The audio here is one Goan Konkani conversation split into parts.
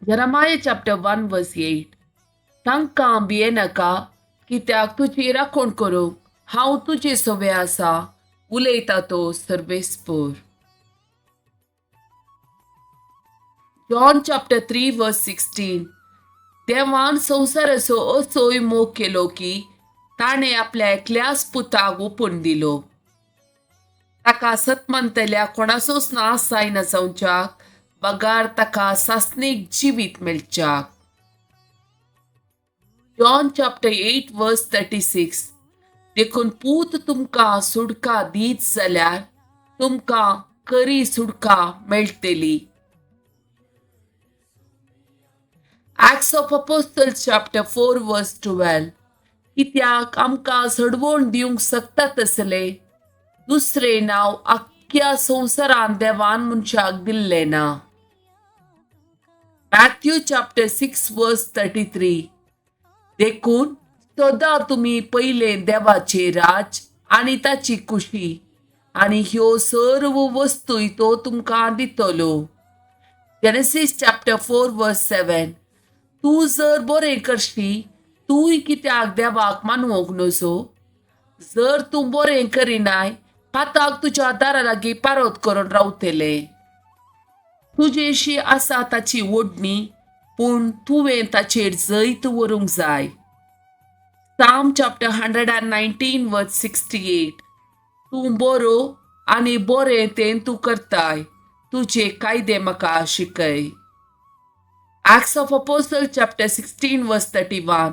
Jeremiah chapter 1 verse 8. तांकां भियेनाका, कित्याक तुजी राखण करूंक हांव तुजे सवे आसा, उलयता तो सर्वेस्पर. John chapter 3 verse 16. देवान संवसाराचो असोय मोग केलो की ताणें आपल्या एकल्याच पुताक ओपून दिलो, ताका सतमनतल्या कोणाचोच नाश जायना जावच्याक, बगार ताका सासणीक जिवीत मेळच्याक. John chapter 8 verse 36. देखून पूत तुमकां सुडका दीत जाल्यार तुमकां खरी सुडका मेळटली. Acts of Apostles chapter 4 verse 12. कित्याक आमकां सडवण दिवंक शकता तसलें दुसरें नांव आख्ख्या संवसारांत देवान मनशाक दिल्लें ना. Matthew chapter 6 verse 33. देखून सदां तुमी पयलें देवाचें राज आनी ताची खुशी, आनी ह्यो सर्व वस्तूय तो तुमकां दितलो. Genesis chapter 4 verse 7. तूं जर बरें करशी, तूंय कित्याक देवाक मानवंक नजो? जर तूं बरें करिनाय, पाताक तुज्या दारा लागीं पारोत करून रावतले. तुजेशी आसा ताची ओडणी, पूण तुवें ताचेर जैत व्हरूंक जाय. Psalm chapter 119 verse 68. तूं बरो आनी बरें तें तूं करताय, तुजे कायदे म्हाका शिकय. Acts of Apostle chapter 16 verse 31.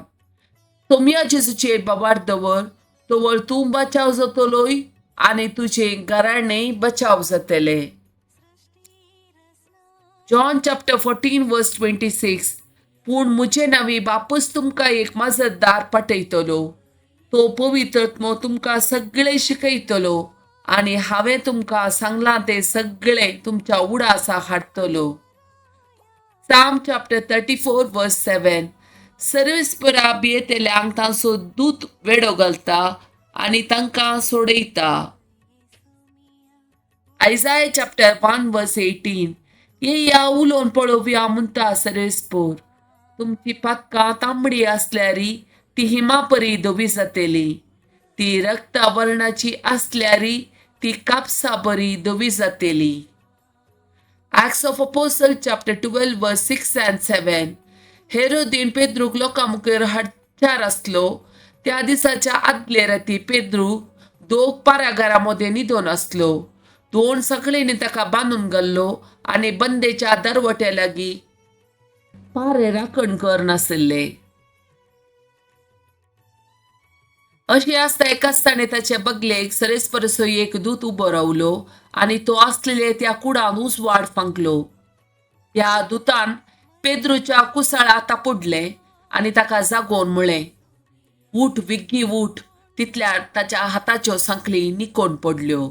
Somaiya जेजूचेर बाबार दवर, तवर तूं बचाव जातलोय आनी तुजें घराणें बचाव जातलें. John chapter 14 verse 26. पूण म्हजे नांवी बापूच तुमकां एक मजतदार पाठयतलो, तो पवित्रत्मो तुमकां सगळें शिकयतलो आनी हांवें तुमकां सांगलां तें सगळें तुमच्या उडासाक हाडटलो. Psalm chapter 34 verse 7. सर्वेस्परा भियेतल्यांक तांचो दूत वेडो घालता आनी तांकां सोडयता. Isaiah chapter 1 verse 18. येया उलोवन पळोवया म्हणटा सर्वेस्पर, तुमची पातकां तांबडी आसल्यारी ती हिमा परी धवी जातली, ती रक्ता वर्णाची आसल्यारी ती कापसा बरी धवी जातली. Acts of Apostle chapter 12 verse 6 and 7. हेरोदीन पेद्रूक लोकां मुखार हाडच्यार आसलो त्या दिसाच्या आदले राती पेद्रू दोग पारागारा मदें न्हिदोन आसलो. दोन सगळ्यांनी ताका बांदून घाल्लो आनी बंदेच्या दरवट्या लागीं पारे राखण कर नासले. अशें आसता एकाच ताणें ताचे बगलेक सरेस्परसो एक दूत उबो रावलो आनी तो आसलेले त्या कुडान उजवाड फांकलो. त्या दुतान पेद्रूच्या कुसाळा तापुडलें आनी ताका जागोवन म्हळें, उठ, विग्गी उठ. तितल्यार ताच्या हाताच्यो सांखळी निकोन पडल्यो.